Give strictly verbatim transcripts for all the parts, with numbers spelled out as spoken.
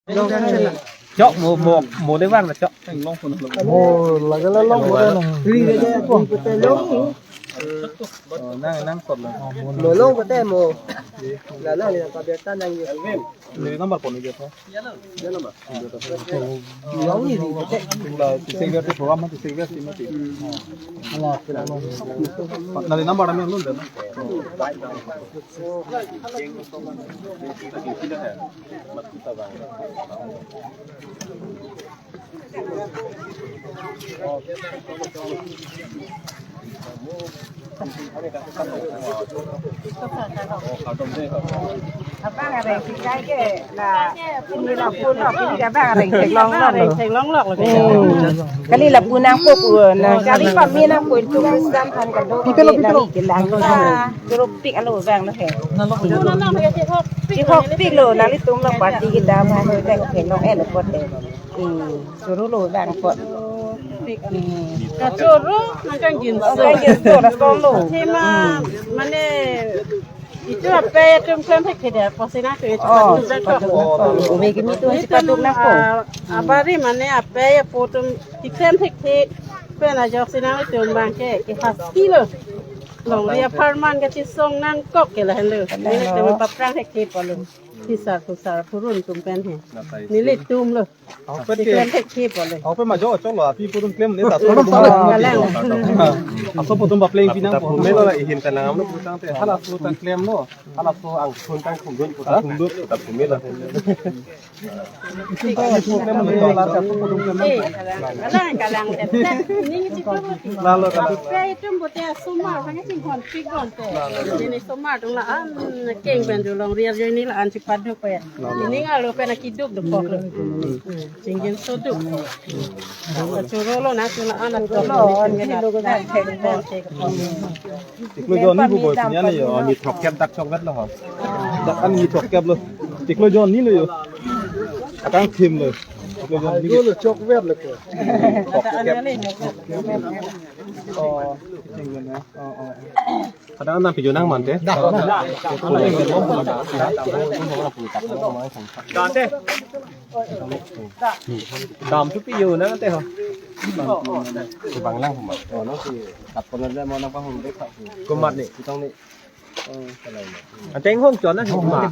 Chok mo mo mo de bang chok. Mo lagala long mo na. Ri de de ko te long. Nang nang kot lo. Mo long ko te mo. La na ni ka beta nang ye. Ni number phone ni ko. Ni number. Long ni ri ko te. La tu se ga tu program tu se ga si mati. Ala kira long. Na ni number ami long de. Abang areng si kai ke la, pini la pun lo, pini ke abang areng theklong lo. Kali la pun nangpo pu na, kali pame nangpo itu kan sedang kan kado ke nangli kelang. Choro pik alo bang lo he. Chihok pik lo, nanglitum lo party kita mah lo deng ke long el kot de. Hmm, choro lo bang kot. Hmm. Kachoro nangkangjinso. Nangkangjinso la solo. Thema mane itu ape atum klem thek thek de, pasi na tu itu. Oh, patuk nangpo. Umi kimi tu si patuk nangpo. Ah, abari mane ape apo atum klem thek thek pen ajoksi nanglitum bang ke, ke hasti lo. Longri apharman kachesong nangkok ke lahenlo. Nelitum paprang thek thek pulo. Hisar husar purun atum pen he. Nelitum lo. Ape ke, klem thek thek pulo. Ape ma jo cholo api purun klem le ta. Oh, kalang. Aso atum papleng pinang po. Melo la ihin kanang amlo putang te halaso tang klem lo. Halaso angthun tang khumdun putang khumdun putang khumdun la. Eh, kalang, kalang, eh, ning chitu. Lalo kalang. Pe itum bote asomar, hanya chinghon pik gon te. Ini somar atum la-an, keng pen julong riar jo ini la-an chipaduk pe. Ini ngalo pen akiduk duk pok lo. Hmm, chingjinso duk. Choro lo na tu la-an, choro lo, ini lo ko dak keng pen. Chiklo jonni pu bo sinya ni yo, ni throkkep dak chokvet lo ho. Dak an ni throkkep lo. Chiklo jonni lo yo. Akangthim lo. Chiklo jonni. Lo chokvet lo ko. Throkkep. Oh, tinggal ya. Oh, oh. Kadang nang video nang mante. Dante. Dam tu video nang te ho. Bang lang huma. Oh, no si. Kat pon na mo nang pahum dek. Kumat ni. Kitong ni. Ateng hong chon na hong ma.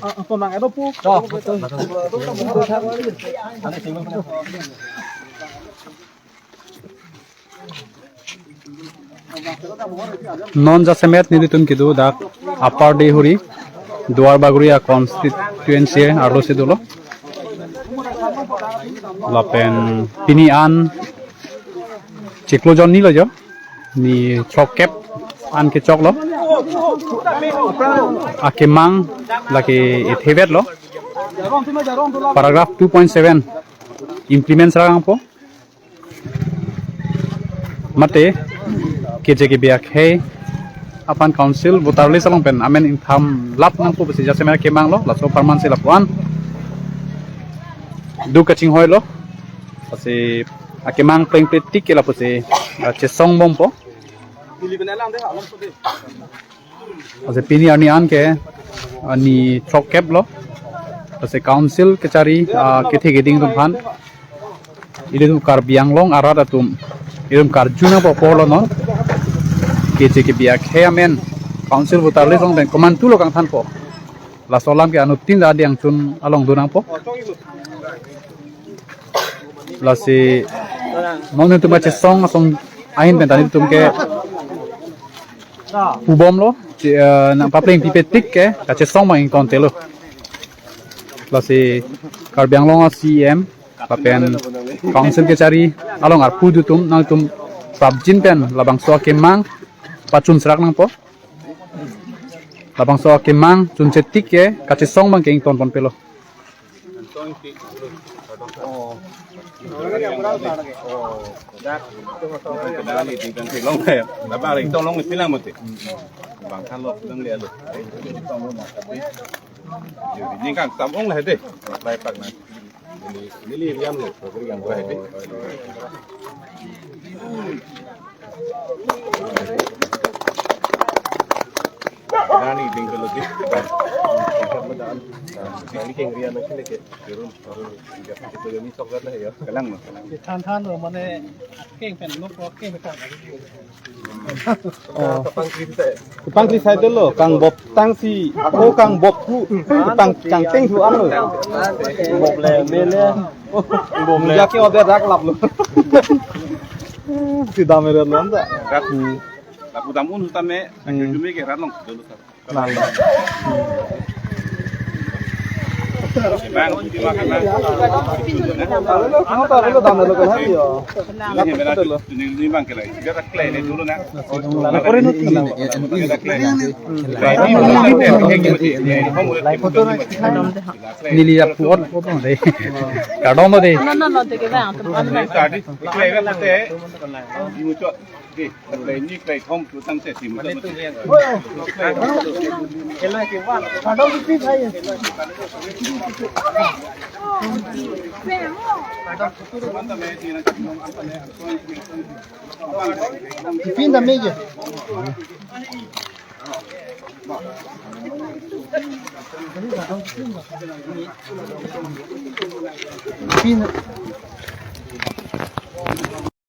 Apa mang ado pu? Non jasemet nelitum kedo dak Upper Deihori, Duar Bagori a constituency arlo si dolo. Lapen pini an chiklo jonni lo jo, ni throkkep an kechok lo. Akemang lake ethevet lo. Paragraph two point seven implement serak nangpo. Mate, K J K B akhei aphan council voter list along pen amen ingtham lap nangpo pusi jasemet akemang lo, laso apharman si lapu-an duk kachinghoi lo, pusi akemang plengple tik ke lapusi, ah, chesong bompo. Ase pini arni an ke, ah, ni throkkep lo. Ase council kachari, ah, kethe keding atum aphan. Ilitum Karbi Anglong arat atum. Ilitum karju nangpo apor lo non. K J K B akhei amen council voter list along pen komantu lo kangthanpo. Laso alam ke anuttin ta adeng chun along do nangpo. Lasi non nelitum kachesong asong ahin pen ta nelitum ke pubom lo, che-, eh, nang papleng pipe tik ke kachesong ma ingtonte lo. Lasi Karbi Anglong a C E M lapen council kachari along arpu atum nangtum prapjin pen labangso akemang pachun serak nangpo. Labangso akemang chunche tik ke kachesong abang ke ington ponpe lo. Nani ding kalau di. Nani keng rian nang sini ke. Turun, turun. Kita kami sok kan ya. Kalang lo. Than than lo mane keng pen lo keng pen. Oh. Kapangkri sai. Kapangkri sai dolo, kangbop tangsi, oh kangbop ku, kang kangteng thu an lo. Bop le, me le. Bop le. Jaki order rak lap lo. Si dam er lo anta. Rak. Hmm. Lapu dam un tame, Hmm. Kami ke rat long dolo sa. Bang, di makan na. Ano pa, ano dam na lo kan hati yo. Ini mera tu, ini, ini bang kelai. Dia tak kelai ni dulu na. Ore no ti. Kelai ni. Neli ya puot, puot dei. Kadom dei. No, no, no, de ke bang. Kelai ni pate. Di muchot. Di, kelai ni kelai thom tu tang se di muchot. Pinda meja. Pinda.